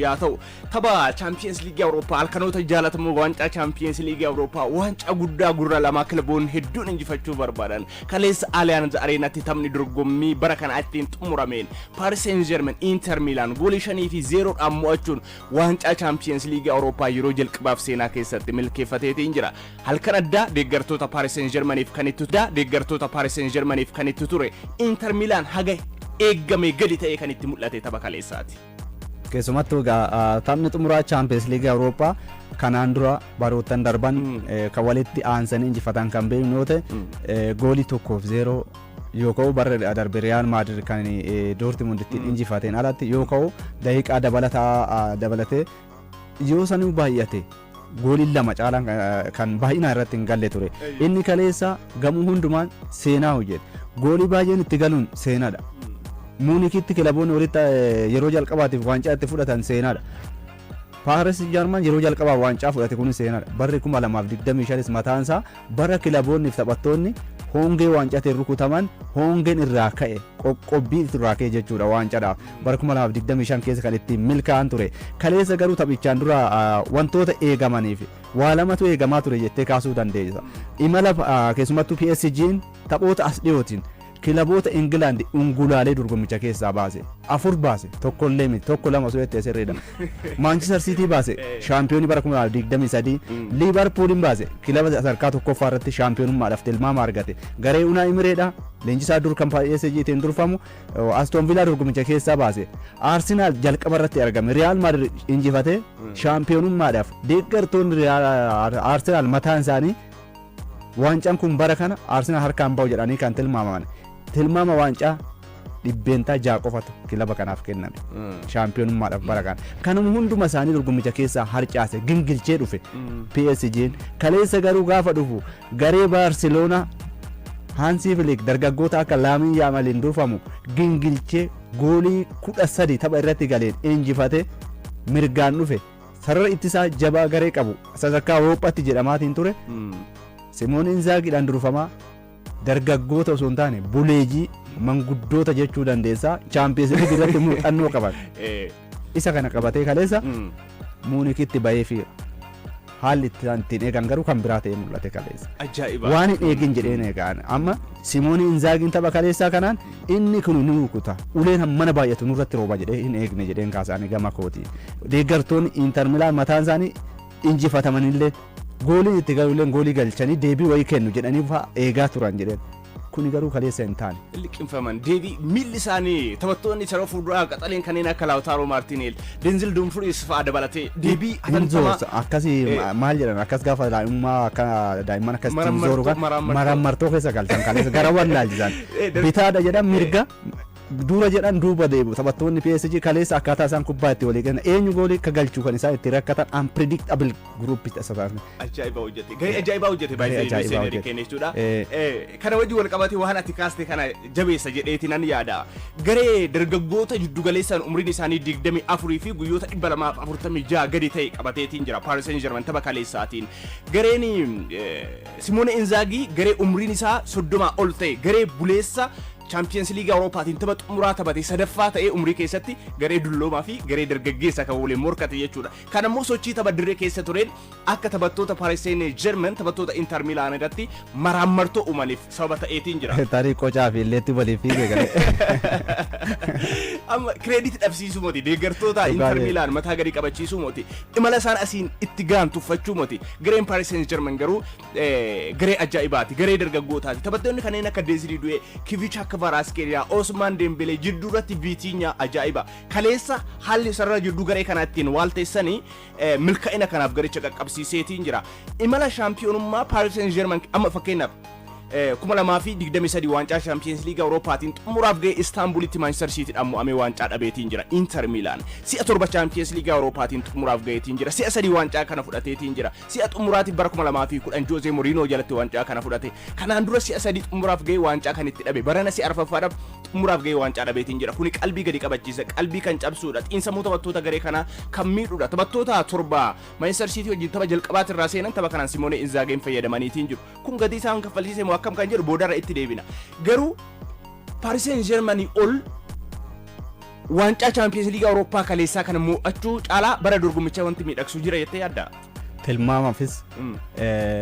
Yaa ta'u, tapha Chaampiyeens Liigii Awurooppaa, halkanoota jaalatamoo waancaa Chaampiyeens Liigii Awurooppaa, waancaa guddaa gurra lamaa kilaboonni hedduun injifachuu barbaadan, kaleessa Aliyaanz Areenatti taphni dorgommii bara kana ittiin xumurameen Paaris Seen Jeermen Inter Miilaan goolii 5-0dhaan mo'achuun waancaa Chaampiyeens Liigii Awurooppaa yeroo jalqabaaf seenaa keessatti milkeeffateetiin jira. Halkan addaa deeggartoota Paaris Seen Jeermaniif kan itti deeggartoota Paaris Seen Jeermaniif kan itti ture, Inter Miilaan haga eeggame gadi ta'ee kan itti mul'ate tapha kaleessaati. Keessumattuu egaa taphni xumuraa Chaampiyeens Liigii Awurooppaa kanaan dura baroottan darban kan walitti aansanii injifatan kan beeknu yoo ta'e, goolii 1-0 yookaan bara darbe Riyaal Maadrid kan Doortimund ittiin injifateen alatti, yookaan daqiiqaa dabalataa dabalatee yoo sanuu baay'ate gooliin 2 caalaan kan baay'inaan irratti hin galle ture. Inni kaleessa gamuu hundumaan seenaa hojjete. Goolii baay'een itti galuun seenaadha. Muunikitti kilaboonni walitti yeroo jalqabaatiif waancaa itti fudhatan seenaadha. Paaris Jaarman yeroo jalqabaaf waancaa fudhate kunis seenaadha. Barri 2025 mataan isaa bara kilaboonni fi taphattoonni hongee waancaatiin rukutaman, hongeen irraa ka'e, qoqqobbii irraa ka'e jechuudha waancadhaaf. Bara 2025 keessa kan ittiin milkaa'an ture. Kaleessa garuu taphichaan dura wantoota eegamaniif waa lamatu eegamaa ture jettee kaasuu dandeessa. Imala keessumattuu PSG'n taphoota as dhiyootiin kilaboota Ingilaand ungulaalee dorgommicha keessaa baase. Afur baase, tokkollee miti, tokko lama osoo jettee sirriidha. Maanchister Siitii baase, shaampiyoonii bara 2023, Liivarpuuliin baase, kilaba sadarkaa tokkoffaa irratti shaampiyoonummaadhaaf tilmaama argate. Garee Unaa Imireedha. Leenjisaa dur kan PSG tiin durfamu Aston Villaa dorgommicha keessaa baase. Arsenaal jalqaba irratti argame. Riyaal Maadrid injifatee shaampiyoonummaadhaaf deeggartoonni Arsenaal mataan isaanii waancaan kun bara kana Arsenaal harkaan bahu jedhanii kan tilmaamaman. Tilmaama waancaa 6% qofatu kilaba kanaaf kenname. Shaampiyoonummaadhaaf bara kana. Kanuma hunduma isaanii dorgommicha keessaa harcaase, gingilchee dhufe PSG'n. Kaleessa garuu gaafa dhufu garee Baarseloonaa Haansii Filiik dargaggoota akka Laamin Yaamaliin durfamu gingilchee goolii 13 tapha irratti galeen injifate mirgaan dhufe. Sarara ittisaa jabaa garee qabu sadarkaa Awurooppaatti jedhamaatiin ture. Simoon Inzaagiidhaan durfamaa dargaggoota osoo hin taane buleejii manguddoota jechuu dandeessaa, Chaampiyeens Liigii irratti muuxannoo qaban. Isa kana qabatee kaleessa Muunikitti bahee fi haalli ittiin eegan garuu kan biraa ta'ee mul'ate kaleessa. Ajaa'iba! Waan hin eegin jedheen eegaan amma Simoon Inzaagiin tapha kaleessaa kanaan inni kun ni rukuta, uleen hammana baay'atu nurratti rooba jedhee hin eegne jedheen kaasaanii gama kooti. Deeggartoonni Inter Milaan mataan isaanii injifatamanillee gooliin itti galuillee goolii galchanii deebii wayii kennu jedhanii fa'aa eegaa turan jedheen. Kuni garuu kaleessa hin taane. Liqimfaman deebii miilli isaanii taphattoonni sarara fuulduraa qaxaleen kanneen akka Laawutaaroo Maartiineel, Denzil Dumfries fa'aa dabalatee deebii hin hatantamaa zoorsa akkasii maal jedhan, akkas gaafa daa'imummaa akka daa'imman akkas ittiin zoru kan marammartoo. Marammartoo keessa galchan kaleessa gara wallaalchisan. Bitaadha jedhan mirga, dura jedhan duuba deebi'u. Taphattoonni PSG kaleessa akkaataa isaan kubbaa itti walii kennan, eenyu goolii akka galchuu kan isaan itti rakkatan, unpredictable group isa taasisan. Ajaa'ibaa hojjete. Gahee ajaa'ibaa hojjete Gahee baay'ee Luis ajaa'ibaa Enrique hojjete. jechuudha. Kana wajjin wal qabate waan ati kaaste kana jabeessa jedheeti nan yaada. Garee dargaggoota jiddugaleessaan umriin isaanii 24 fi guyyoota 246 gadi ta'e qabateetiin jira Paris Saint-Germain tapha kaleessaatiin. Gareen Simone Inzaghi garee umriin isaa 30 ol ta'e, garee buleessa Chaampiyeens Liigii Awurooppaatiin tapha xumuraa taphate sadaffaa ta'ee umrii keessatti garee dulloomaa fi garee dargaggeessa kan waliin morkate jechuudha. Kan ammoo sochii tapha dirree keessa tureen akka taphattoota Paris Saint-Germain taphattoota Inter Milaan irratti maraammartoo uumaniif sababa ta'eetiin jira. Tarii qocaa fi illeetti waliif fiigee galee. Amma credit dhabsiisuu moti, deeggartoota Inter Milaan mataa gadi qabachiisuu moti, imala isaan asiin itti gahan tuffachuu moti. Gareen Paris Saint-Germain garuu garee ajaa'ibaati, garee dargaggootaati. Taphattoonni kanneen akka Desiree Doué, Kivicha Kvaratskhelia, Osman Dembele, jidduu irratti Vitinha ajaa'iba. Kaleessa haalli sarara jidduu garee kanaa ittiin waalteessanii milkaa'ina kanaaf garicha qaqqabsiiseetiin jira. Imala shaampiyoonummaa Paris Saint-Germain amma fakkeenyaaf 2023 waancaa Shaampiyoons Liigii Awurooppaatiin xumuraaf ga'e Istaanbulitti Maanchister Siitiidhaan mo'amee waancaa dhabeetiin jira. Inter Milaan si'a torba Shaampiyoons Liigii Awurooppaatiin xumuraaf ga'eetiin jira. Si'a sadii waancaa kana fudhateetiin jira. Si'a xumuraatiif bara 2010 Joozee Mourinho jalatti waancaa kana fudhate. Kanaan dura si'a sadii xumuraaf ga'e waancaa kan itti dhabe. Barana si'a arfaffaadhaaf xumuraaf ga'e waancaa dhabeetiin jira. Kuni qalbii gadi qabachiisa. Qalbii kan cabsuudha. Xiinsammuu taphattoota garee kanaa kan miidhuudha. Taphattoota torba Manchester City wajjin tapha jalqabaati irraa seenan tapha kanaan Simone Inzaghiin fayyadamaniitiin jiru. Kun gatii isaan kaffalchiise moo akkam kan jedhu boodarra itti deebina. Garuu Paris Saint-Germain ol Waancaa Chaampiyeens Liigii Awurooppaa kaleessaa kana mo'achuu caalaa bara dorgommichaa wanti miidhagsu jira jettee yaaddaa? Tilmaamaafis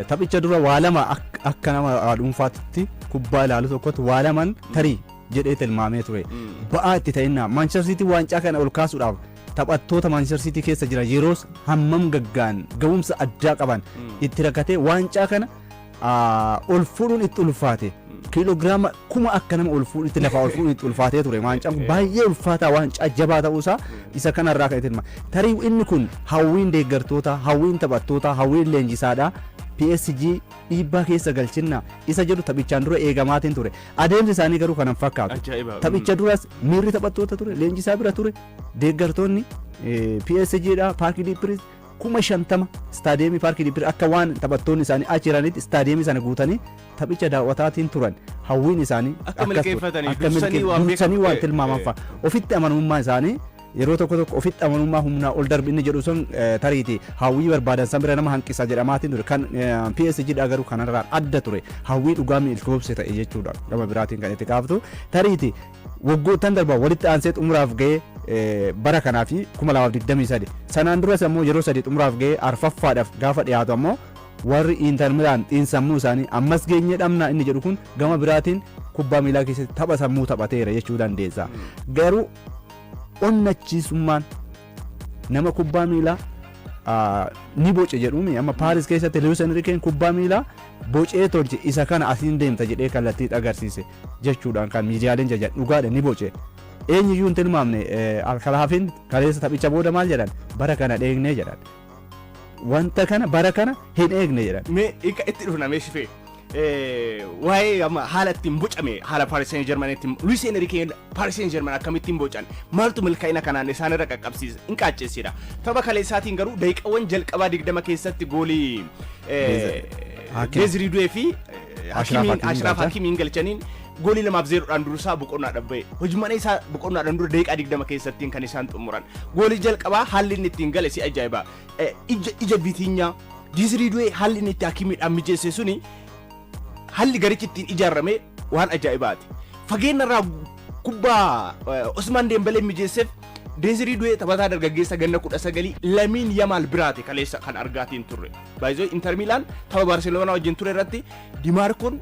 taphicha dura waa lama akka nama dhuunfaatti kubbaa ilaalu tokkotti waa laman tarii jedhee tilmaamee ture. Ba'aa itti ta'innaa Manchester City waancaa kana ol kaasuudhaaf taphattoota Manchester City keessa jiran yeroos hammam gaggaan ga'umsa addaa qaban itti rakkatee waancaa kana ol fuudhuun itti ulfaate. Kiiloogiraama 1000 akka nama ol fuudhutti lafaa ol fuudhuun itti ulfaatee ture. Waancaan kun baay'ee ulfaataa, waancaa jabaa ta'uusaa isa kanarraa kan itti tilmaama. Tarii inni kun hawwiin deeggartootaa, hawwiin taphattootaa, hawwiin leenjisaadhaa PSG dhiibbaa keessa galchinna isa jedhu taphichaan dura eegamaatiin ture. Adeemsi isaanii garuu kanan fakkaatu. Ajaa'iba. Taphicha duras miirri taphattoota ture, leenjisaa bira ture, deeggartoonni PSG dha, Paarkii Diipiriis 50,000 istaadiyeemii Paarkii Diipiriis akka waan taphattoonni isaanii achi jiranitti istaadiyeemii sana guutanii taphicha daawwataatiin turan. Hawwiin isaanii akka akkas ture. milkeeffatanii akka dursanii waan dursanii waan beekamu. tilmaaman fa'a. Ofitti amanamummaa isaanii yeroo tokko tokko ofitti amanamummaa humnaa ol darbi inni jedhu sun tariiti hawwii barbaadan san bira nama hanqisa jedhamaatiin ture. Kan PSG dha garuu kanarraan adda ture. Hawwii dhugaa milkoomse ta'e jechuudha. Gama biraatiin kan itti kaaftu tariiti waggoottan darban walitti aansee xumuraaf ga'ee bara kanaa fi 2023 sanaan duras ammoo yeroo sadi xumuraaf ga'ee arfaffaadhaaf gaafa dhiyaatu ammoo warri Inter Milaan xiinsammuu isaanii ammas geenyee dhabnaa inni jedhu kun gama biraatiin kubbaa miilaa keessatti tapha sammuu taphateera jechuu dandeessa. Garuu onnachiisummaan nama kubbaa miilaa ni boce jedhuumi amma Paaris keessatti Luis Enriqueen kubbaa miilaa bocee tolche, isa kana asiin deemta jedhee kallattii agarsiise jechuudhaan kan miidiyaaleen jajan dhugaadha, ni boce. Eenyuyyuu hin tilmaamne. Alkalaafiin kaleessa taphicha booda maal jedhan? Bara kana dheegnee jedhan. Wanta kana bara kana hin eegne jedhan. Mee itti dhufna, mee shifee. Waa'ee amma haala ittiin bocame, haala Paris Saint Germain ittiin Luis Enrique Paris Saint Germain akkamittiin bocan, maaltu milkaa'ina kanaan isaan irra qaqqabsiise hin qaacceessidha. Tapha kaleessaatiin garuu daqiiqawwan jalqabaa 20 keessatti goolii Deezirii Du'ee fi Hakimiin Ashraf Hakimiin galchaniin goolii 2-0dhaan dursaa boqonnaadhaan ba'e. Hojii mana isaa boqonnaadhaan dura daqiiqaa 20 keessattiin kan isaan xumuran. Goolii jalqabaa haalli inni ittiin gale si ajaa'iba. Ija Viitiinyaa, Deezirii Du'ee haalli inni itti Hakimiidhaan mijeesse suni, haalli garichi ittiin ijaarame waan ajaa'ibaati. Fageenya irraa kubbaa Osmaan Dembelee mijeesseef Deezirii Du'ee, taphataa dargaggeessa ganna 19 Lamiin Yamaal biraati kaleessa kan argaatiin turre. Baay'ee Inter Milaan tapha Baarseloonaa wajjin ture irratti Dimaarkoon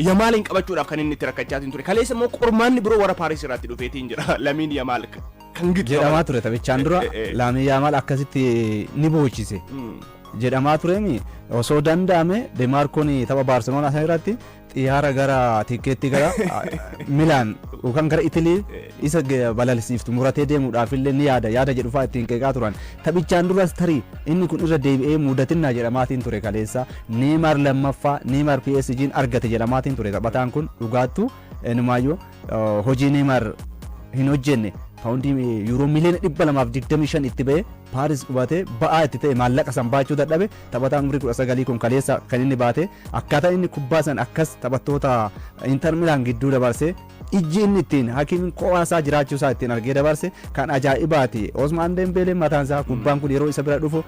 Yamaaliin qabachuudhaaf kan inni itti rakkachaatiin ture. Kaleessa immoo qormaanni biroo warra Paaris irratti dhufeetiin jira. Lamiin Yamaal kan gitu jedhamaa ture taphichaan dura Lamiin Yamaal akkasitti ni boochise jedhamaa tureemi. Osoo danda'ame Demaarkoon tapha Baarseloonaa sana irratti xiyyaara gara tikkeetti gara Milaan yookaan gara Itilii isa balalisiiftu muratee deemuudhaaf illee ni yaada yaada jedhu fa'aa ittiin qeeqaa turan. Taphichaan duras tarii inni kun irra deebi'ee mudatinnaa jedhamaatiin ture. Kaleessa Neemaar lammaffaa Neemaar PSG'n argate jedhamaatiin ture. Taphataan kun dhugaattu inumaayyuu hojii Neemaar hin hojjenne. Paawundii yuuroo miliyoona 225 itti ba'e Paaris qubatee ba'aa itti ta'e, maallaqa san baachuu dadhabe. Taphataan umrii 19 kun kaleessa kan inni baate, akkaataa inni kubbaa san akkas taphattoota Inter Milaan gidduu dabarse, ijji inni ittiin Hakiimiin kophaa isaa jiraachuu isaa ittiin argee dabarse kan ajaa'ibaati. Osmaan Dembeeleen mataan isaa kubbaan kun yeroo isa bira dhufu,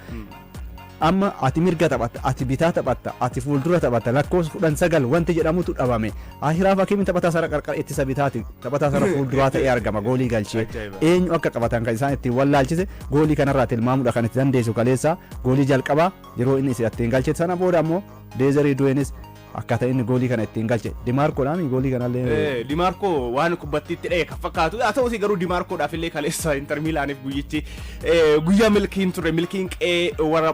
amma ati mirga taphatta, ati bitaa taphatta, ati fuuldura taphatta, lakkoofsa 19 wanti jedhamutu dhabame. Ashiraaf Hakiimiin taphataa sara qarqara ittisa bitaati, taphataa sara fuulduraa ta'ee argama goolii galchee. Eenyu akka qabatan kan isaan ittiin wallaalchise goolii kanarraa tilmaamuudha kan itti dandeessu. Kaleessa goolii jalqabaa yeroo inni ittiin galche sana booda ammoo Deezarii Du'eenis akkaataa inni goolii kana ittiin galche, Dimaarkoodhaan goolii kanallee. Dimaarkoo waan kubbattiitti dha'e kan fakkaatu haa ta'uutii garuu Dimaarkoodhaaf illee kaleessa Inter Miilaaniif guyyichi guyyaa milkiin ture. Milkiin qe'ee warra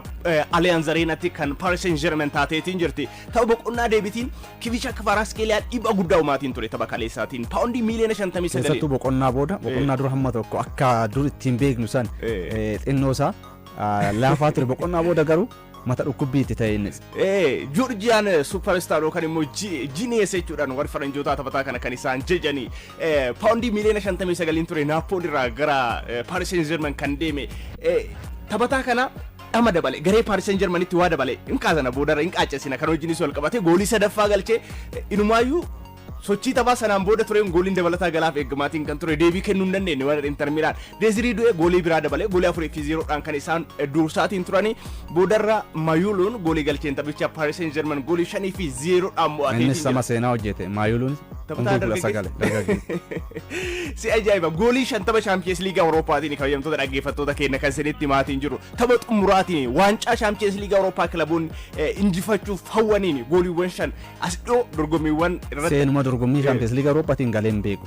Aliyaanz Areenatti kan Paris Saint Germain taateetiin jirti. Tapha boqonnaa deebitiin Kivicha Kvaratskhelia dhiibbaa guddaa uumaatiin ture tapha kaleessaatiin paawundii miiliyoona 59. Keessattuu boqonnaa booda, boqonnaa dura hamma tokko akka dur ittiin beeknu san xinnoo isaa laafaa ture. Boqonnaa booda garuu mata dhukkubbii itti ta'e innis. Joorjiyaan superstar yookaan immoo genius jechuudhaan warri faranjootaa taphataa kana kan isaan jajanii paawundii miiliyoona 59 ture Naapooli irraa gara Paris Saint Germain kan deeme. Taphataa kana dhama dabale, garee Paris Saint Germainitti waa dabale hin kaasana, boodarra hin qaaccessina. Kan hojiinis wal qabate goolii sadaffaa galchee, inumaayyuu sochii taphaa sanaan booda tureen gooliin dabalataa galaaf eeggamaatiin kan ture deebii kennuu hin dandeenye warra Inter Milaan. Deezirii Du'ee goolii biraa dabalee goolii 4-0dhaan kan isaan dursaatiin turanii, boodarra Mayuluun goolii galcheen taphicha Paris Saint Germain goolii 5-0dhaan mo'atee. Innis sama seenaa hojjete Maayuluun. Taphataa Umrii 19 dargaggeessa. Si ajaa'iba, goolii 50 Champions League Awurooppaatiin, kabajamtoota dhaggeeffattoota keenya, kan isinitti maatiin jiru tapha xumuraatiin waancaa Champions League Awurooppaa kilaboonni injifachuuf hawwaniin gooliiwwan 5 as dhiyoo dorgommiiwwan irratti Seenuma dorgommii Champions League Awurooppaatiin galee hin beeku.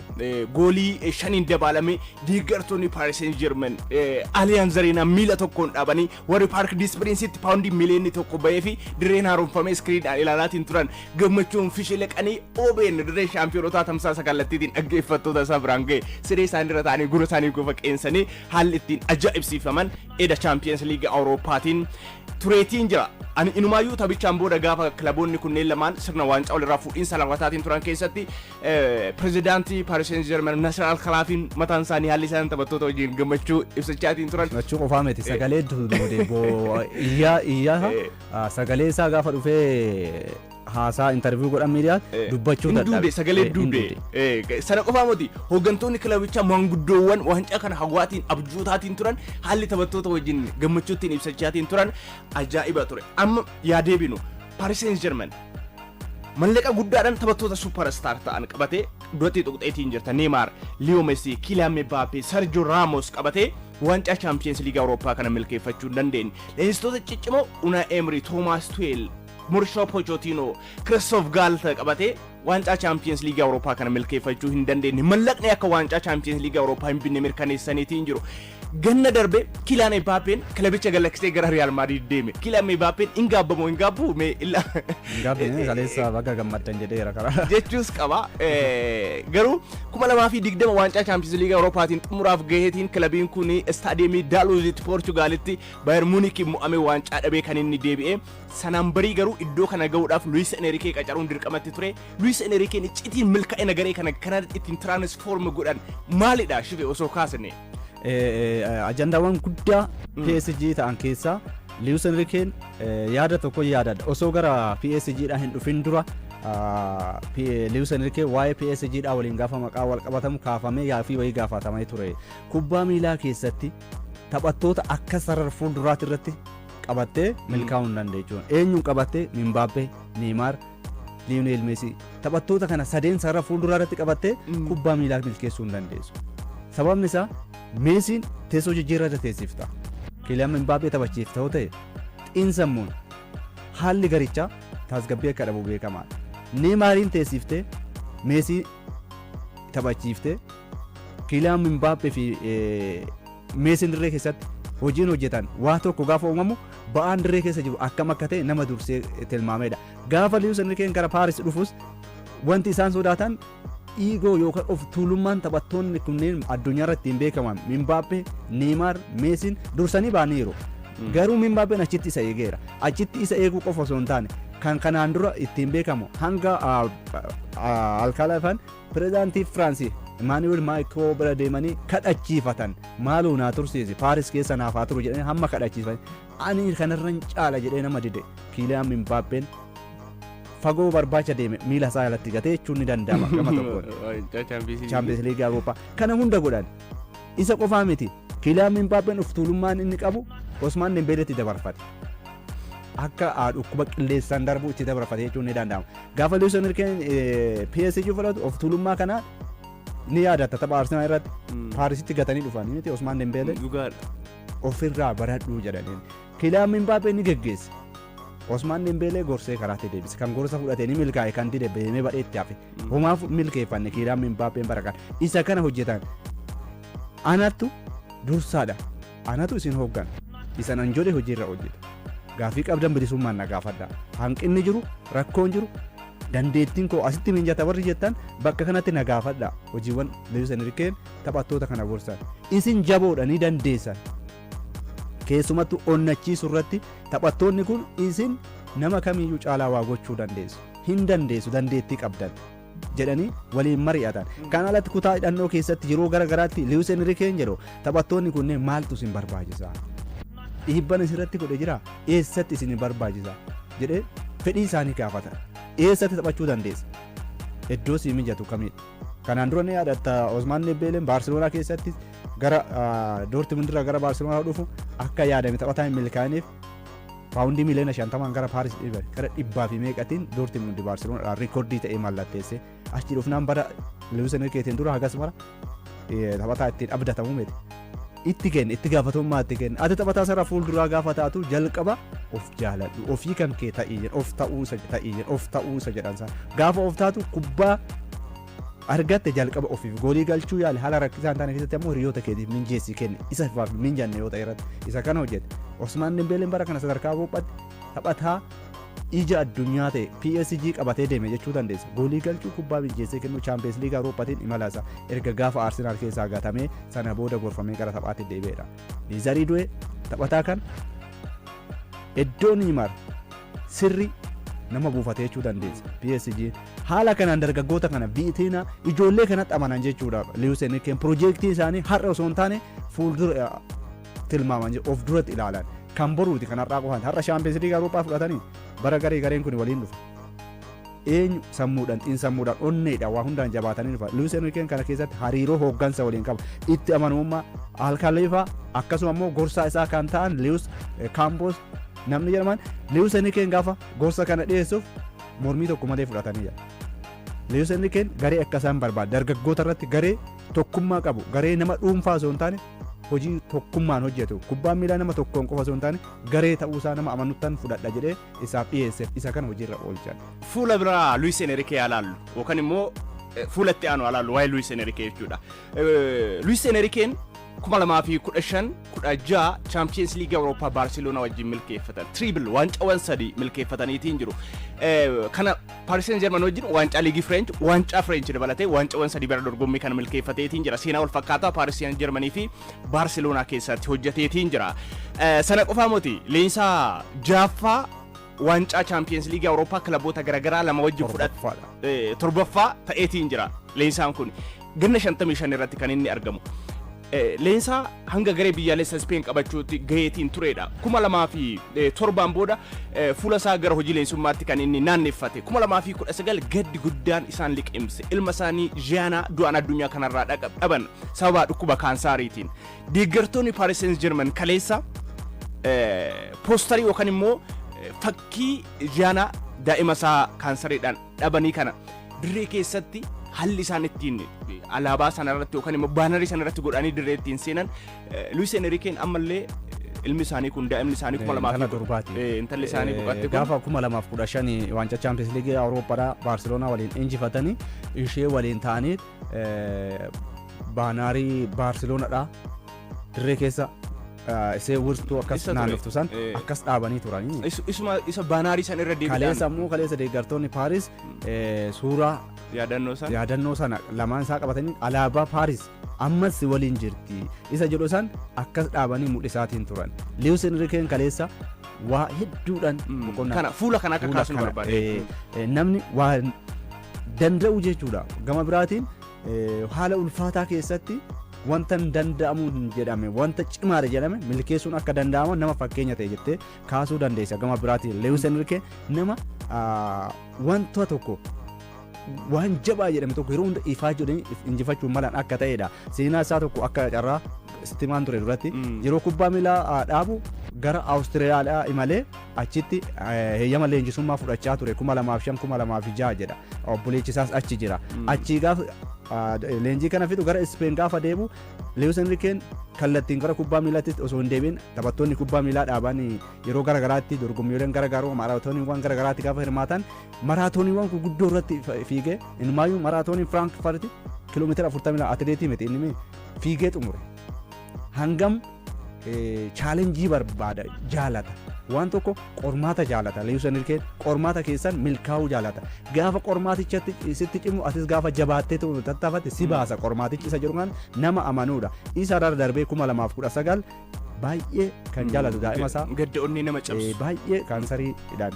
Goolii 5n dabaalame. Deeggartoonni Paris Saint-Germain Allianz Arena miila tokkoon dhaabanii, warri Parc des Princes paawundii miliyoonni 1 bahee fi dirreen haaromfamee iskiriidhaan ilaalaatiin turan gammachuun fishilaqanii, OBN dirree shaampiyonotaa tamsaasa kallattiitiin dhaggeeffattoota isaa biraan ga'e. Siree isaanii irra taa'anii gurra isaanii qofa qeensanii haalli ittiin ajaa'ibsiifaman eda Champions League Awurooppaatiin tureetiin jira. Ani inumaayyuu taphichaan booda gaafa kilaboonni kunneen lamaan sirna waancaa walirraa fuudhiinsa lammataatiin turan keessatti pirezidaantii Paris Saint-Germain Nasser Al-Khelaifiin mataan isaanii haalli isaan taphattoota wajjin gammachuu ibsachaatiin turan. Gammachuu qofaa miti, sagalee duude boo iyyaa iyyaa, sagalee isaa gaafa dhufee haasaa interview godhan miidiyaa dubbachuu hin dadhabe. Duude sagalee Hin duude. Sana qofaa miti, hooggantoonni kilabichaa maanguddoowwan waancaa kana hawaatiin abjuutaatiin turan haalli taphattoota wajjin gammachuuttiin ibsachaatiin turan ajaa'iba ture. Amma yaa deebinu, Paris Saint-Germain mallaqa guddaadhaan taphattoota superstar ta'an qabatee duratti tuqxeetiin jirta. Neymar, Leo Messi, Kylian Mbappe, Sergio Ramos qabatee waancaa Champions League Awurooppaa kana milkeeffachuu hin dandeenye. Leenjistoota ciccimoo Unai Emery, Thomas Tuchel, Mauricio Pochettino, Christophe Galtier qabatee waancaa Champions League Awurooppaa kana milkeeffachuu hin dandeenye. Mallaqni akka waancaa Champions League Awurooppaa hin binne mirkaneessaniitiin jiru. Ganna darbe Kylian Mbappeen kilabicha galaksee gara Real Madrid deeme. Kylian Mbappeen hin gaabbamoo hin gaabbu mee illa? Hin gaabbine, kaleessa bakka gammaddan jedheera karaa. Jechuus qaba. Garuu 2020 waancaa Champions League Awurooppaatiin xumuraaf gaheetiin kilabiin kun istaadiyeemii Daaluuzitti Poorchugaalitti Bayern Munich mo'amee waancaa dhabee kan inni deebi'e. Sanaan barii garuu iddoo kana gahuudhaaf Luis Enrique qacaruun dirqamatti ture. Luis Enriqueen iccitiin milkaa'ina garee kana kana ittiin transform godhan maalidha, Shife, osoo kaasne? Ajandaawwan guddaa PSG ta'an keessaa Luis Enriqueen yaada tokko yaadadha. Osoo gara PSG dhaan hin dhufin dura Luis Enrique waa'ee PSG dhaan waliin gaafa maqaa wal qabatamu kaafamee yaafii wayii gaafatamee ture. Kubbaa miilaa keessatti taphattoota akka sarara fuulduraatti irratti qabattee milkaa'uu hin dandeechuun. Eenyuun qabattee? Mbappe, Neymar, Lionel Messi. Taphattoota kana sadeen sarara fuulduraa irratti qabattee kubbaa miilaa milkeessuu hin dandeessu. Sababni isaa Meesiin teessoo jijjiirraa irra teessifta. Kylian Mbappé taphachiifta yoo ta'e xiinsammuun haalli garichaa tasgabbii akka dhabu beekamaadha. Neeymaariin teessiftee Meesii taphachiiftee Kylian Mbappé fi Meesiin dirree keessatti hojiin hojjetan waa tokko gaafa uumamu ba'aan dirree keessa jiru akkam akka ta'e nama dursee tilmaamedha. Gaafa Luis Enriqueen gara Paaris dhufus wanti isaan sodaatan ego yookaan of tuulummaan taphattoonni kunneen addunyaa irratti ittiin beekaman Mbappe, Neymar, Meesiin dursanii ba'aniiru. Garuu Mbappeen achitti isa eegeera. Achitti isa eeguu qofa osoo hin taane kan kanaan dura ittiin beekamu hanga Alkalaafan pirezidaantii Firaansii Emmanuel Macron bira deemanii kadhachiifatan, maaloo naa tursiisi, Paaris keessa naaf haa turu jedhanii hamma kadhachiifatan, ani kanarran caala jedhee nama dide. Kylian Mbappeen fagoo barbaacha deeme, miila isaa alatti gatee jechuun ni danda'ama gama tokkoon. Champions League Awurooppaa kana hunda godhan isa qofaa miti. Kylian Mbappeen of tuulummaan inni qabu Osmaan Dembeleetti dabarfate. Akka dhukkuba qilleensaan darbu itti dabarfate jechuun ni danda'ama. Gaafa Luis Enriqueen PSG fudhatu of tuulummaa kana ni yaadatta, tapha Arsenal irratti Paarisitti gatanii dhufanii miti Osmaan Dembeelee? Dhugaadha. Ofirraa baradhuu jedhaniin. Kylian Mbappé ni geggeesse. Osmaan Dembeelee gorsee karaatti deebise. Kan gorsa fudhate ni milkaa'e, kan dide deemee badheetti hafe. Homaaf milkeeffanne Kylian Mbappeen bara kana. Isa kana hojjetan. Anattu dursaadha. Anatu isin hooggana. Isan an jedhe hojiirra hojjeta. Gaaffii qabdan bilisummaan na gaafadha. Hanqinni jiru, rakkoon jiru, dandeettiin koo asitti minjata warri jettan bakka kanatti na gaafadha. Hojiiwwan Luis Enriqueen taphattoota kana gorsan. Isin jaboodha, ni dandeessan. Keessumattuu onnachiisuu irratti taphattoonni kun isin nama kamiyyuu caalaa waa gochuu dandeessu. Hin dandeessu, dandeettii qabdan jedhanii waliin mari'atan. Kan alatti kutaa hidhannoo keessatti yeroo gara garaatti Luis Enriqueen jedhu taphattoonni kunneen maaltu isin barbaachisa? Dhiibban isirratti godhe jira? Eessatti isin barbaachisa? Jedhee fedhii isaanii gaafata. Eessatti taphachuu dandeessa? Iddoo sii mijatu kamidha? Kanaan dura ni yaadatta, Osmaan Dembeeleen Baarseloonaa keessatti gara Doortmund irraa gara Baarseloonaa dhufu akka yaadame taphataa hin milkaa'iniif paawundii miliyoona 50n gara Paaris dhiiban, gara dhibbaa fi meeqatiin Doortmund Baarseloonaa rikoordii ta'ee mallatteesse. Achi dhufnaan bara Luis Enriqueetiin dura hagas mara taphataa ittiin abdatamu miti. Itti kenne, itti gaafatamummaa itti kenne. Ati taphataa sarara fuulduraa gaafa taatu jalqaba of jaaladhu, ofii kan kee ta'ii jedha, of ta'uusa ta'ii jedha, of ta'uusa jedhan isaan. Gaafa of taatu kubbaa argatte jalqaba ofiif goolii galchuu yaali, haala rakkisaa hin taane keessatti ammoo hiriyoota keetiif minjeessii kenne, isa ifaaf minjanne yoo ta'e irratti isa kana hojjete. Osmaan Dembeeleen bara kana sadarkaa Awurooppaatti taphataa ija addunyaa ta'e PSG qabatee deeme jechuu dandeessa. Goolii galchuu, kubbaa mijeessee kennuu, Champions League Awurooppaatiin imala isaa erga gaafa Arsenaal keessaa gatamee sana booda gorfamee gara taphaatti deebi'eedha. Désiré Doué taphataa kan iddoo Neymar sirri nama buufatee jechuu dandeessa. PSG haala kanaan dargaggoota kana, Viitiina, ijoollee kanatti amanan jechuudha. Luis Enriqueen piroojeektii isaanii har'a osoo hin taane fuuldura tilmaaman, of duratti ilaalan. Kan boruuti kan har'aa qofaan har'a Champions League Awurooppaa fudhatanii bara garee gareen kun waliin dhufa. Eenyu sammuudhaan, xiinsammuudhaan, onneedhaan, waa hundaan jabaatanii dhufa. Luis Enriqueen kana keessatti hariiroo hooggansa waliin qaba. Itti amanamummaa Alkaliifaa akkasuma immoo gorsaa isaa kan ta'an Luis Campos namni jedhaman, Luis Enriqueen gaafa gorsa kana dhiyeessuuf mormii tokko malee fudhatanii jira. Luis Enriqueen garee akka isaan barbaadu, dargaggoota irratti garee tokkummaa qabu, garee nama dhuunfaa osoo hin taane hojii tokkummaan hojjetu, kubbaan miilaa nama tokkoon qofa osoo hin taane garee ta'uusaa nama amanuttan fudhadha jedhee isaaf dhiyeesseef isa kana hojiirra oolchan. Fuula biraa Luis Enrique alaallu yookaan immoo fuula itti aanu alaallu waa'ee Luis Enrique jechuudha. Luis Enriqueen 2015-16 Champions League Awurooppaa Baarseloonaa wajjin milkeeffatan. Treble, waancawwan sadii milkeeffataniitiin jiru. Kana Paris Saint Germain wajjin waancaa liigii French, waancaa French dabalatee waancawwan sadii bara dorgommii kana milkeeffateetiin jira. Seenaa wal fakkaataa Paris Saint Germain fi Baarseloonaa keessatti hojjeteetiin jira. Sana qofaa moti, leenjisaa jaaffaa waancaa Champions League Awurooppaa kilaboota garaagaraa lama wajjin fudhate, torbaffaa ta'eetiin jira. Leenjisaan kun ganna 55 irratti kan inni argamu. Leenjisaa hanga garee biyyaalessa Speen qabachuutti gaheetiin turedha. 2007n booda fuula isaa gara hojii leenjisummaatti kan inni naanneffate. 2019 gaddi guddaan isaan liqimse. Ilma isaanii Jiyaanaa du'aan addunyaa kanarraa dhaban sababa dhukkuba kaansaariitiin. Deeggartoonni Paris Saint-Germain kaleessa poostarii yookaan immoo fakkii Jiyaanaa daa'ima isaa kaansariidhaan dhabanii kana dirree keessatti haalli isaan ittiin alaabaa sana irratti yookaan immoo baanarii sana irratti godhanii dirree ittiin seenan, Luis Enriqueen ammallee ilmi isaanii kun, daa'imni isaanii 2000 Intala durbaati. Intalli isaanii boqotte kun Gaafa 2015 waancaa Champions League Awurooppaadhaa Baarseloonaa waliin injifatanii ishee waliin ta'anii baanaarii Baarseloonaadhaa dirree keessa isee wirtuu akkas Isa ture. Naannoftu san akkas dhaabanii turanii. Isuma isa baanaarii san irra Kaleessa deebiidhaan ammoo, kaleessa deeggartoonni Paaris suuraa yaadannoo san yaadannoo sana lamaan isaa qabatanii alaabaa Paaris ammas waliin jirti isa jedhu san akkas dhaabanii mul'isaatiin turan. Luis Enriqueen kaleessa waa hedduudhaan boqonnaa Kana fuula kana akka fuula kaasnu kana, barbaade. Namni waa danda'u jechuudha. Gama biraatiin haala ulfaataa keessatti wanta hin danda'amu hin jedhame, wanta cimaadha jedhame milkeessuun akka danda'amu nama fakkeenya ta'e jettee kaasuu dandeessa. Gama biraatiin Luis Enrique nama wanta tokko, waan jabaa jedhame tokko yeroo hunda ifaa jedhanii injifachuun malan akka ta'edha. Seenaa isaa tokko akka carraa sitti himaan ture duratti, yeroo kubbaa miilaa dhaabu gara Awustiraaliyaa imalee achitti heeyyama leenjisummaa fudhachaa ture 2005, 2006 jedha. Obboleechi isaas achi jira. Achii gaafa leenjii kana fidu gara Ispeen gaafa deemu, Luis Enriqueen kallattiin gara kubbaa miilaatti osoo hin deebiin, taphattoonni kubbaa miilaa dhaaban yeroo gara garaatti dorgommiiwwan gara garaa, maraatooniiwwan gara garaatti gaafa hirmaatan, maraatooniiwwan guguddoo irratti fiigee, inumaayyuu maraatoonii Firaankfurt kiiloomeetira 40 atileetii miti inni fiigee xumure. Hangam challenge barbaada, jaalata, waan tokko qormaata jaalata. Luis Enriqueen qormaata keessan milkaa'uu jaalata. Gaafa qormaatichatti sitti cimu, atis gaafa jabaattee tattaafatte si baasa qormaatichi isa jedhu kan nama amanuudha. Isa irra darbee 2019 baay'ee kan jaalatu daa'ima isaa Gadda onnee nama cabsu. Baay'ee kaansariidhaan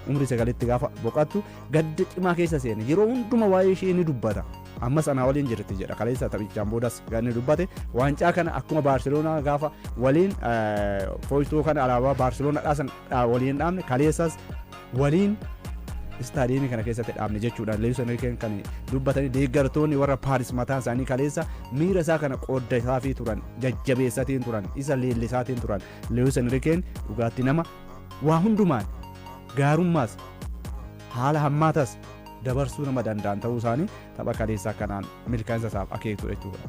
umrii 9tti gaafa boqattu gadda cimaa keessa seene. Yeroo hunduma waa'ee ishee ni dubbata. Ammas anaa waliin jirti jedha. Kaleessa taphichaan boodas kan inni dubbate, waancaa kana akkuma Baarseloonaa gaafa waliin fooytuu kana alaabaa Baarseloonaa san waliin dhaabne, kaleessas waliin istaadiyeemii kana keessatti dhaabne jechuudha. Luis Enriqueen kan dubbatanii, deeggartoonni warra Paaris mataan isaanii kaleessa miira isaa kana qooddasaafii turan, jajjabeessatiin turan, isa leellisaatiin turan. Luis Enriqueen dhugaatti nama waa hundumaan gaarummaas haala hammaatas dabarsuu nama danda'an ta'uu isaanii tapha kaleessaa kanaan milkaa'insa isaaf akeektu jechuudha.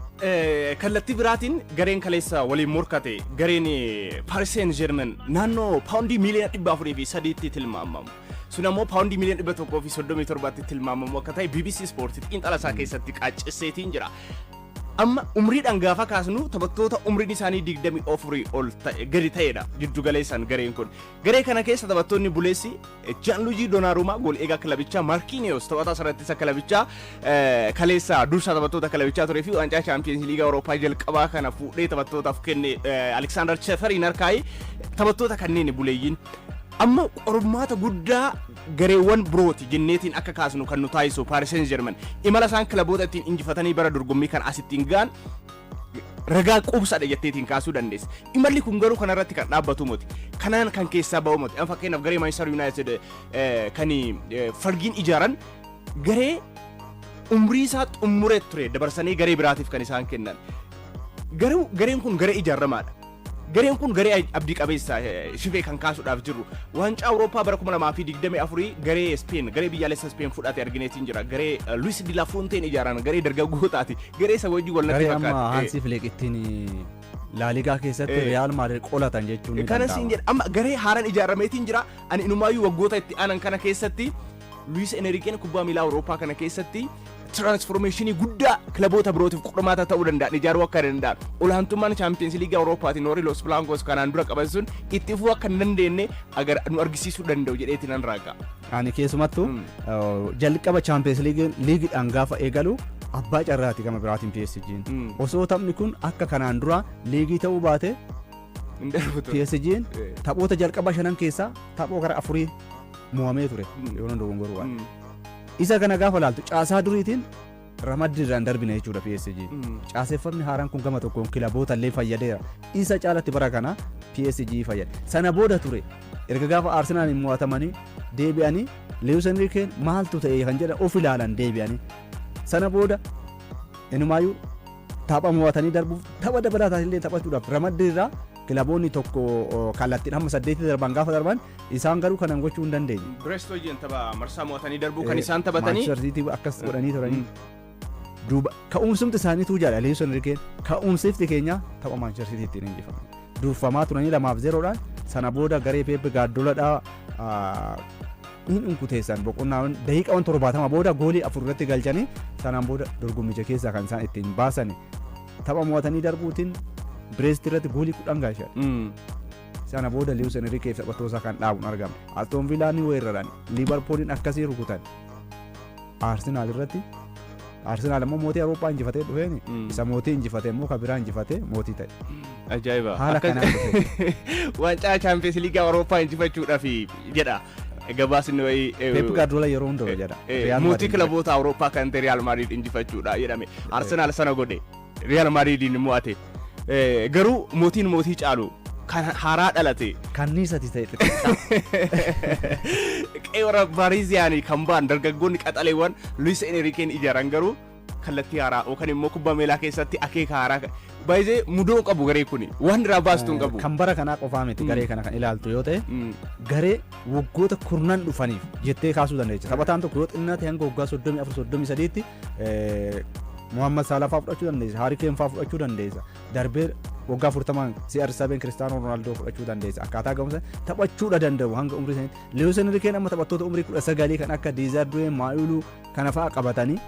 Kallattii biraatiin gareen kaleessa waliin morkate, gareen Paris Saint-Germain, naannoo paawundii miiliyoona 403tti tilmaamamu. Sun ammoo paawundii miiliyoona 137tti tilmaamamu akka ta'e BBC Sport xiinxala isaa keessatti qaaccesseetiin jira. Amma umriidhaan gaafa kaasnu taphattoota umriin isaanii 24 ol ta'e gadi ta'edha giddu galeessaan gareen kun. Garee kana keessa taphattoonni buleessi Gianluigi Donnarumma, gool eegaa kilabichaa, Marquinhos, taphataa sarara kilabichaa, kaleessa dursaa taphattoota kilabichaa turee fi waancaa Chaampiyeens Liigaa Awurooppaa jalqabaa kana fuudhee taphattootaaf kenne Aleksaandar Cheferin harkaa'ee, taphattoota kanneen buleeyyiin. Amma qormaata guddaa gareewwan birooti jenneetiin akka kaasnu kan nu taasisu Paris Saint-Germain imala isaan kilaboota ittiin injifatanii bara dorgommii kan asittiin ga'an ragaa quubsaadha jetteetiin kaasuu dandeessa. Imalli kun garuu kanarratti kan dhaabbatu miti. Kanaan kan keessaa ba'u miti. Amma fakkeenyaaf garee Manchester United kan Fergiin ijaaran garee umrii isaa xumuree ture dabarsanii garee biraatiif kan isaan kennan. Garuu gareen kun garee ijaaramaadha. Gareen kun garee abdii qabeessa shifee kan kaasuudhaaf jiru. Waancaa Awurooppaa bara 2024 garee Speen, garee biyyaalessa Speen fudhate argineetiin jira. Garee Luis de la Fuenteen ijaaran garee dargaggootaati. Garee isa wajjin wal natti Garee amma fakkaata. Hansi Flick ittiin Laaligaa keessatti Real Madrid qolatan jechuun ni Kana siin danda'ama. jedha, amma garee haaraan ijaarameetiin jira. Ani inumaayyuu waggoota itti aanan kana keessatti Luis Enriqueen kubbaa miilaa Awurooppaa kana keessatti transformation guddaa kilaboota birootiif qormaata ta'uu danda'an ijaaruu akka danda'an, olaantummaan Chaampiyeens Liigii Awurooppaatiin warri Los Blancos kanaan dura qaban sun itti fufuu akka hin dandeenye agar nu argisiisuu danda'u jedheetiin nan raaga. Ani keessumattuu jalqaba Chaampiyeens Liigiidhaan gaafa eegalu abbaa carraati gama biraatiin PSG'n. Osoo taphni kun akka kanaan dura liigii ta'uu baate Hin darbu ture. PSG'n taphoota jalqaba shanan keessaa taphoo gara afurii mo'amee ture yoo nan dogongoruu baadhe. Isa kana gaafa laaltu caasaa duriitiin ramaddii irraan darbine jechuudha PSG. Caaseeffamni haaraan kun gama tokkoon kilaboota illee fayyadeera. Isa caalatti bara kana PSG fayyada. Sana booda ture erga gaafa Arsenaal mo'atamanii deebi'anii Luis Enriqueen maaltu ta'e kan jedhan of ilaalan deebi'anii. Sana booda inumaayyuu tapha mo'atanii darbuuf tapha dabalataa illee taphachuudhaaf ramaddii irraa kilaboonni tokko kallattiin hamma saddeetti darban gaafa darban isaan garuu kanan gochuu hin dandeenye. Brest wajjin tapha marsaa mo'atanii darbuu kan isaan taphatanii. Manchester City akkas godhanii turanii. Duuba ka'umsumti isaaniitu jedha Luis Enriqueen, ka'umsifti keenya tapha Manchester City ittiin injifame. Durfamaa turanii 2-0dhaan, sana booda garee Pep Guardiolaadhaa hin unkuteessan, boqonnaa daqiiqaawwan 70 booda goolii afur irratti galchanii sanaan booda dorgommicha keessaa kan isaan ittiin baasan tapha mo'atanii darbuutiin Brest irratti goolii 10 galchan. Sana booda Luis Enrique fi taphattoota isaa kan dhaabuun argame. Aston Villa ni weeraran. Liverpooliin akkasii rukutan. Arsenal irratti, Arsenal immoo mootii Awurooppaa injifatee dhufeeni. Isa mootii injifatee immoo kan biraa injifatee mootii ta'e. Ajaa'iba. Haala kanaan dhufe. Waancaa Chaampiyeens Liigii Awurooppaa injifachuudhaaf jedha. Gabaasni wayii. Pep Guardiola yeroo hunda jedha. Real Mootii Madrid kilaboota Awurooppaa kan ta'e Real Madrid injifachuudha jedhame. Arsenal sana godhe. Real Madridiin mo'ate. Garuu mootiin mootii caalu kan haaraa dhalate Kanniisati ta'e xixiqqaa. Qeera Baariziyaanii kan ba'an dargaggoonni qaxaleewwan Luis Enriqueen ijaaran garuu kallattii haaraa yookaan immoo kubbaa miilaa keessatti akeeka haaraa baay'ee mudoo qabu, garee kuni waan irraa baastu hin qabu. Kan bara kanaa qofaa miti, garee kana kan ilaaltu yoo ta'e garee waggoota kurnan dhufaniif jettee kaasuu dandeessa. Taphataan tokko yoo xinnaa ta'e hanga waggaa 34, 33tti Muhammad Salah fa'aa fudhachuu dandeessa. Harry Kane fa'aa fudhachuu dandeessa. Darbee waggaa 40 CR7 Cristiano Ronaldo fudhachuu dandeessa. Akkaataa ga'umsa taphachuudha danda'u hanga umrii isaaniitti. Luis Enriqueen amma taphattoota umrii 19 kan akka Désiré Doué, Mayulu kana fa'aa qabatanii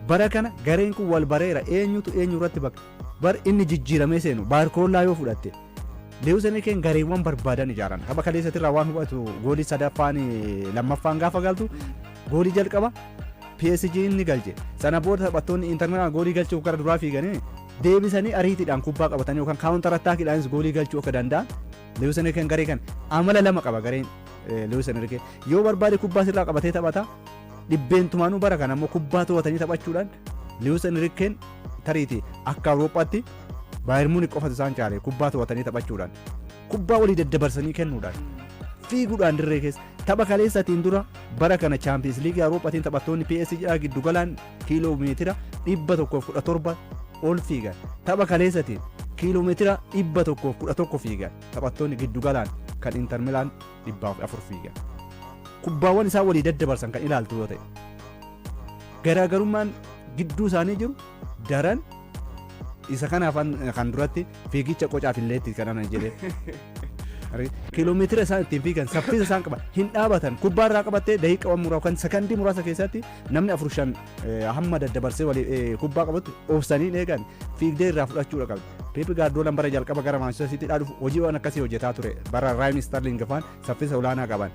bara kana gareen kun wal bareera, eenyutu eenyu irratti bakka bar inni jijjiiramee seenu Baarkoollaa yoo fudhatte, Luis Enriqueen gareewwan barbaadan ijaaran. Tapha kaleessatti irraa waan hubatu, goolii sadaffaan lammaffaan gaafa galtu, goolii jalqaba PSG inni galche sana booda taphattoonni Inter Milan goolii galchuuf gara duraa fiiganii deebisanii ariitiidhaan kubbaa qabatanii yookaan counter attackiidhaanis goolii galchuu akka danda'an. Luis Enriqueen garee kan amala lama qaba. Gareen Luis Enrique yoo barbaade kubbaa sirraa qabatee taphata, dhibbeentumaanuu bara kana ammoo kubbaa to'atanii taphachuudhaan Luis Enriqueen tariiti akka Awurooppaatti Bayern Munich qofatu isaan caale. Kubbaa to'atanii taphachuudhaan, kubbaa walii daddabarsanii kennuudhaan, fiiguudhaan dirree keessa. Tapha kaleessatiin dura bara kana Chaampiyeens Liigii Awurooppaatiin taphattoonni PSG giddugalaan kiiloo meetira 117 ol fiigan. Tapha kaleessatiin kiiloo meetira 111 fiigan taphattoonni giddugalaan kan Inter Milan 404 fiigan. Kubbaawwan isaan walii daddabarsan kan ilaaltu yoo ta'e Garaagarummaan gidduu isaanii jiru daran isa kanaaf kan duratti fiigicha qocaaf illeetti kan ana jedhee. Kiiloomeetira isaan ittiin fiigan, saffisa isaan qaban, hin dhaabatan. Kubbaa irraa qabattee daqiiqaa muraasa yookaan sakandii muraasa keessatti namni afur shan hamma daddabarsee walii kubbaa qabatu obsanii hin eegan, fiigdee irraa fudhachuudha qabdi. Pep Guardiolaan bara jalqaba gara Manchester City dhufu hojiiwwan akkasii hojjetaa ture. Bara Raheem Sterling faan saffisa olaanaa qaban.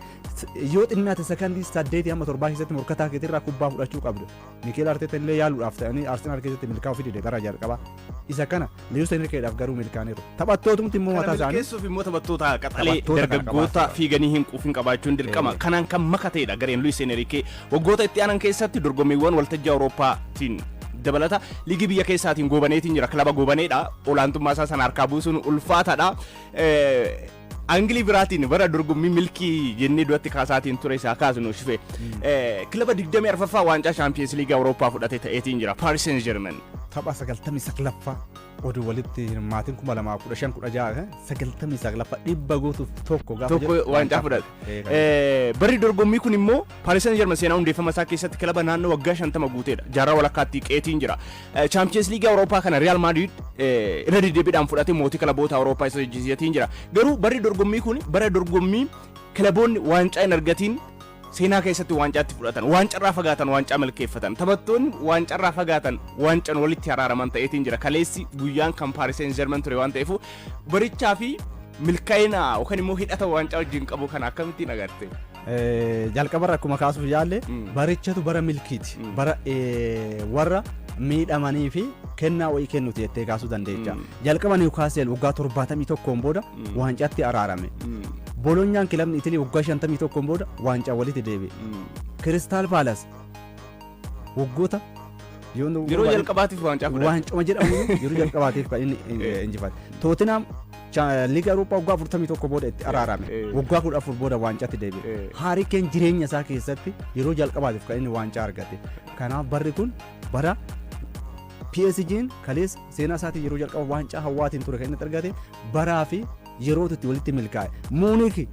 Yoo xinnaate sakandii 8 hamma 7 keessatti morkataa keetirraa kubbaa fudhachuu qabdu. Mikel Arteta illee yaaluudhaaf ta'anii Arsenal keessatti milkaa'uu fidide bara jalqaba. Isa kana Luis Enriqueedhaaf garuu milkaa'aniiru. Taphattootumti immoo mataa isaanii. Milkeessuuf immoo taphattoota qaxalee dargaggoota fiiganii hin quufin qabaachuun dirqama. Kanaan kan makateedha gareen Luis Enrique. Waggoota itti aanan keessatti dorgommiiwwan waltajjii Awurooppaatiin dabalata liigii biyya keessaatiin goobaneetiin jira. Kilaba goobaneedha. Olaantummaa isaa sana harkaa buusuun ulfaataadha. Angilii biraatiin bara dorgommii milkii jennee duratti kaasaatiin ture isaa kaasnu shife. Kilaba 24ffaa waancaa Champions League Awurooppaa fudhate ta'eetiin jira, Paris Saint-Germain. Tapha 99ffaa oduu walitti hirmaatiin 2015 16 99ffaa 100 guutuuf tokko gaafa tokko waancaa fudhate. Barri dorgommii kun immoo Paris Saint-Germain seenaa hundeeffama isaa keessatti kilaba naannoo waggaa 50 guuteedha. Jaarraa walakkaatti qeetiin jira. Champions League Awurooppaa kana Real Madrid irra deddeebiidhaan fudhatee mootii kilaboota Awurooppaa isa jijjiirtiin jira. Garuu barri dorgommii kun bara dorgommii kilaboonni waancaa hin argatiin seenaa keessatti waancaatti fudhatan, waancarraa fagaatan waancaa milkeeffatan, taphattoonni waancarraa fagaatan waancaan walitti araaraman ta'eetiin jira. Kaleessi guyyaan kan Paris Saint-Germain ture waan ta'eef, barichaa fi milkaa'ina yookaan immoo hidhata waancaa wajjin qabu kana akkamittiin agarte? Jalqabarra akkuma kaasuuf yaalle, barichatu bara milkiiti. Bara warra miidhamanii fi kennaa wayii kennuti jettee kaasuu dandeecha. Jalqaba Newcastle waggaa 71n booda waancaatti araarame. Bolonyaan kilabni Itilii waggaa 51n booda waancaa walitti deebi'e. Crystal Palace waggoota yeroo jalqabaatiif waancaa fudhate. Waancuma jedhamu yeroo jalqabaatiif kan inni injifate. Tottenham Liiga Awurooppaa waggaa 41 booda itti araarame. Waggaa 14 booda waancaatti deebi'e. Harry Kane jireenya isaa keessatti yeroo jalqabaatiif kan inni waancaa argate. Kanaaf barri kun bara PSG'n kaleessa seenaa isaatiin yeroo jalqaba waancaa hawaatiin ture kan inni argate, baraa fi yerootu itti walitti milkaa'e. Muunik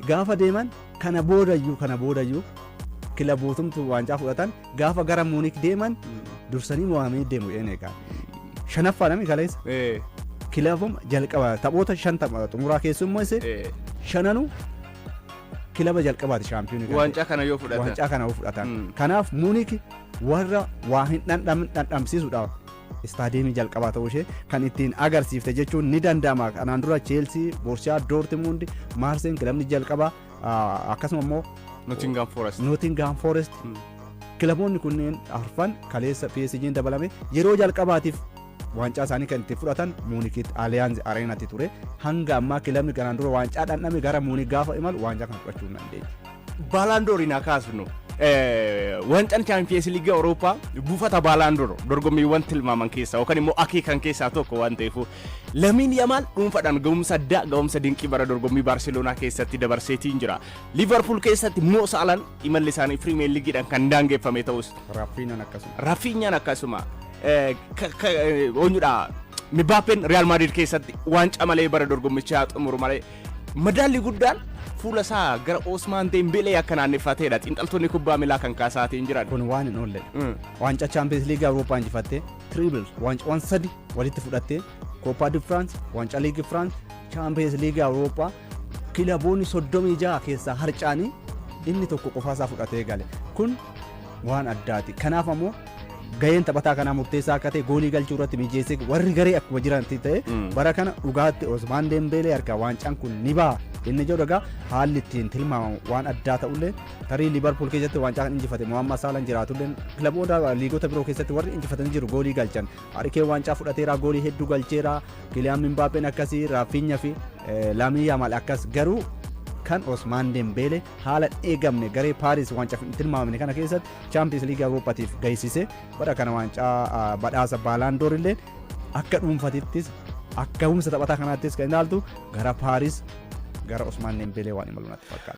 gaafa deeman kana boodayyuu kilabootumtu waancaa fudhatan, gaafa gara Muunik deeman dursanii mo'amanii deemu jedheen eegaa. Shanaffaa namni kaleessa kilabuma jalqaba taphoota shan xumuraa keessummeesse shananuu kilaba jalqabaati shaampiyoonii. Waancaa kana yoo fudhatan. Waancaa kana yoo fudhatan. Kanaaf Muunik warra waa hin dhandhamsiisuudhaaf istaadiyeemii jalqabaa ta'uu ishee kan ittiin agarsiifte jechuun ni danda'ama. Kanaan dura Cheelsii, Borussia Dortmund, Maarseen kilabni jalqabaa, akkasuma immoo Nottingham Forest. Nottingham Forest, kilaboonni kunneen arfan kaleessa PSG'n dabalame yeroo jalqabaatiif waancaa isaanii kan itti fudhatan Muunikitti Allianz Arenatti ture. Hanga ammaa kilabni kanaan dura waancaa dhandhame gara Muunik gaafa imalu waancaa kana fudhachuu hin dandeenye. Ballon d'Oriin haa kaasnu. Waancaan Champions League Awurooppaa buufata Ballon d'Or dorgommiiwwan tilmaaman keessaa yookaan immoo akeekan keessaa tokko waan ta'eef, Lamiin Yamaal dhuunfaadhaan ga'umsa addaa, ga'umsa dinqii bara dorgommii Baarseloonaa keessatti dabarseetiin jira. Liverpool keessatti Mo Salaan imalli isaanii Premier Leagueidhaan kan daangeffame ta'us. Raffiinaan akkasuma. Rafiinyaan akkasuma. Eenyudha, Mbappeen Real Madrid keessatti waancaa malee bara dorgommichaa xumuru malee madaalli guddaan fuula isaa gara Osmaan Dembeelee akka naanneeffateedha xiinxaltoonni kubbaa miilaa kan kaasaatiin jiran. Kun waan hin oolle. Waancaa Champions League Awurooppaa injifattee, treble waancawwan sadi walitti fudhattee, Copa de France, waancaa Liigii France, Champions League Awurooppaa kilaboonni 36 keessaa harcaanii inni tokko qofaasaa fudhatee gale. Kun waan addaati. Kanaaf ammoo gaheen taphataa kanaa murteessaa akka ta'e goolii galchuu irratti mijeessee warri garee akkuma jiran ta'e, bara kana dhugaatti Osmaan Dembeelee harkaa waancaan kun ni ba'a inni jedhu egaa haalli ittiin tilmaamamu waan addaa ta'ullee, tarii Liverpool keessatti waancaa kan injifate Mohammad Saalaan jiraatullee, kilaboota liigota biroo keessatti warri injifatanii jiru, goolii galchan. Harry Kane waancaa fudhateera, goolii hedduu galcheera. Kylian Mbappeen akkasii, Raafinya fi Lamine Yamal akkas. Garuu kan Osmaan Dembeelee haala eegamne garee Paaris waancaa hin tilmaamne kana keessatti Champions League Awurooppatiif gahisise, bara kana waancaa badhaasa Ballon d'Or illee akka dhuunfatittis akka humna taphataa kanaattis kan ilaaltu gara Paaris gara Osmaan Dembeelee waan imalu natti fakkaata.